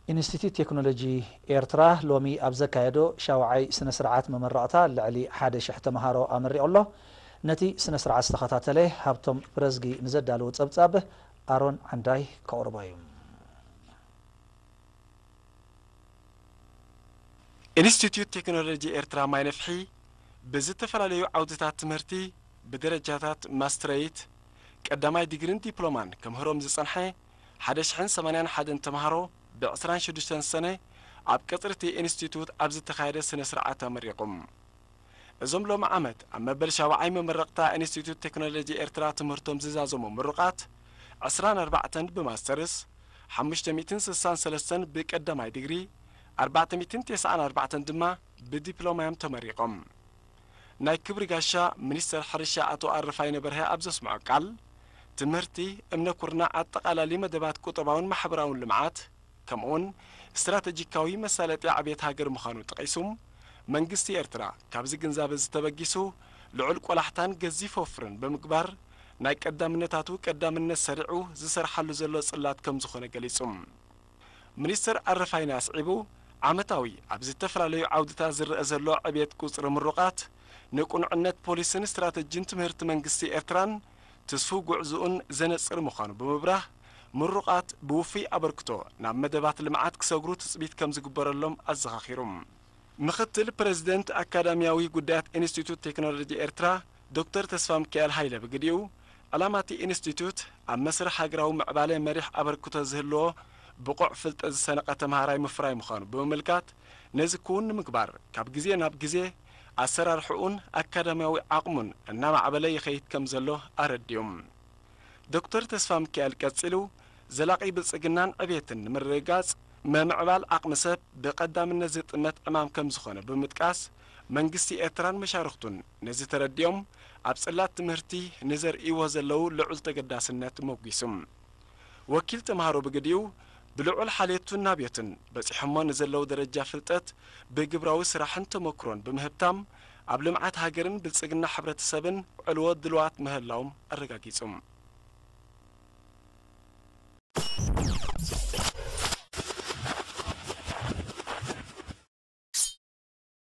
ኢንስቲትዩት ቴክኖሎጂ ኤርትራ ሎሚ ኣብ ዘካየዶ ሻውዓይ ስነ ስርዓት መመረቕታ ልዕሊ ሓደ ሽሕ ተምሃሮ ኣመሪቑ ኣሎ። ነቲ ስነ ስርዓት ዝተኸታተለ ሃብቶም ፕረዝጊ ንዘዳለዎ ጸብጻብ ኣሮን ዓንዳይ ከቕርቦ እዩ። ኢንስቲትዩት ቴክኖሎጂ ኤርትራ ማይነፍሒ ብዝተፈላለዩ ዓውድታት ትምህርቲ ብደረጃታት ማስትረይት፣ ቀዳማይ ዲግሪን ዲፕሎማን ከምህሮም ዝጸንሐ ሓደ ሽሕን ሰማንያን ሓደን ተምሃሮ ብዕስራን ሽዱሽተን ሰነ ኣብ ቀጽሪ እቲ ኢንስቲትዩት ኣብ ዝተኻየደ ስነ ስርዓት ኣመሪቑም። እዞም ሎሚ ዓመት ኣብ መበል ሻውዓይ መመረቕታ ኢንስቲትዩት ቴክኖሎጂ ኤርትራ ትምህርቶም ዝዛዘሙ ምሩቓት ዕስራን ኣርባዕተን ብማስተርስ፣ ሓሙሽተ ሚእትን ስሳን ሰለስተን ብቀዳማይ ዲግሪ፣ ኣርባዕተ ሚእትን ተስዓን ኣርባዕተን ድማ ብዲፕሎማ እዮም ተመሪቖም። ናይ ክብሪ ጋሻ ሚኒስተር ሕርሻ ኣቶ ኣረፋይነ በርሀ ኣብ ዘስምዖ ቃል፣ ትምህርቲ እምነ ኩርናዕ ኣጠቓላሊ መደባት ቁጠባውን ማሕበራውን ልምዓት፣ ከምኡውን ስትራተጂካዊ መሳለጥያ ዕብየት ሃገር ምዃኑ ጠቒሱ፣ መንግስቲ ኤርትራ ካብዚ ግንዛበ እዚ ተበጊሱ ልዑል ቆላሕታን ገዚፍ ወፍርን ብምግባር ናይ ቀዳምነታቱ ቀዳምነት ሰሪዑ ዝሰርሓሉ ዘሎ ጽላት ከም ዝኾነ ገሊጹ። ሚኒስተር ኣረፋይነ ኣስዒቡ፣ ዓመታዊ ኣብ ዝተፈላለዩ ዓውድታት ዝረአ ዘሎ ዕብየት ቁጽሪ ምሩቓት ንቅኑዕነት ፖሊስን ስትራተጂን ትምህርቲ መንግስቲ ኤርትራን ትስፉው ጉዕዞኡን ዘነጽር ምዃኑ ብምብራህ፣ ምሩቓት ብውፉይ ኣበርክቶ ናብ መደባት ልምዓት ክሰግሩ ትጽቢት ከም ዝግበረሎም ኣዘኻኺሩ። ምኽትል ፕረዚደንት ኣካዳሚያዊ ጉዳያት ኢንስቲትዩት ቴክኖሎጂ ኤርትራ ዶክተር ተስፋሚካኤል ሃይለ ብግዲኡ፣ ዕላማ እቲ ኢንስቲትዩት ኣብ መስርሕ ሃገራዊ ምዕባለ መሪሕ ኣበርክቶ ዝህልዎ ብቑዕ ፍልጠት ዝሰነቐ ተምሃራይ ምፍራይ ምዃኑ ብምምልካት፣ ነዚ ክውን ንምግባር ካብ ግዜ ናብ ግዜ ኣሰራርሕኡን ኣካዳሚያዊ ዓቕሙን እናማዕበለ ይኸይድ ከም ዘሎ ኣረዲኡ። ዶክተር ተስፋሚካኤል ቀጺሉ፣ ዘላቒ ብልጽግናን ዕብየትን ንምርግጋጽ ምምዕባል ዓቕሚ ሰብ ብቐዳምነት ዝጥመት ዕማም ከም ዝኾነ ብምጥቃስ፣ መንግስቲ ኤርትራን መሻርኽቱን ነዚ ተረዲኦም ኣብ ጽላት ትምህርቲ ንዘርእይዎ ዘለዉ ልዑል ተገዳስነት ሞጒሱ። ወኪል ተምሃሮ ብግዲኡ፣ ብልዑል ሓልዮቱን ናብዮትን በጺሖሞ ንዘለዉ ደረጃ ፍልጠት ብግብራዊ ስራሕን ተመክሮን ብምህብታም፣ ኣብ ልምዓት ሃገርን ብልጽግና ሕብረተሰብን ዕልዎ ድልዋት ምህላዎም ኣረጋጊጹ።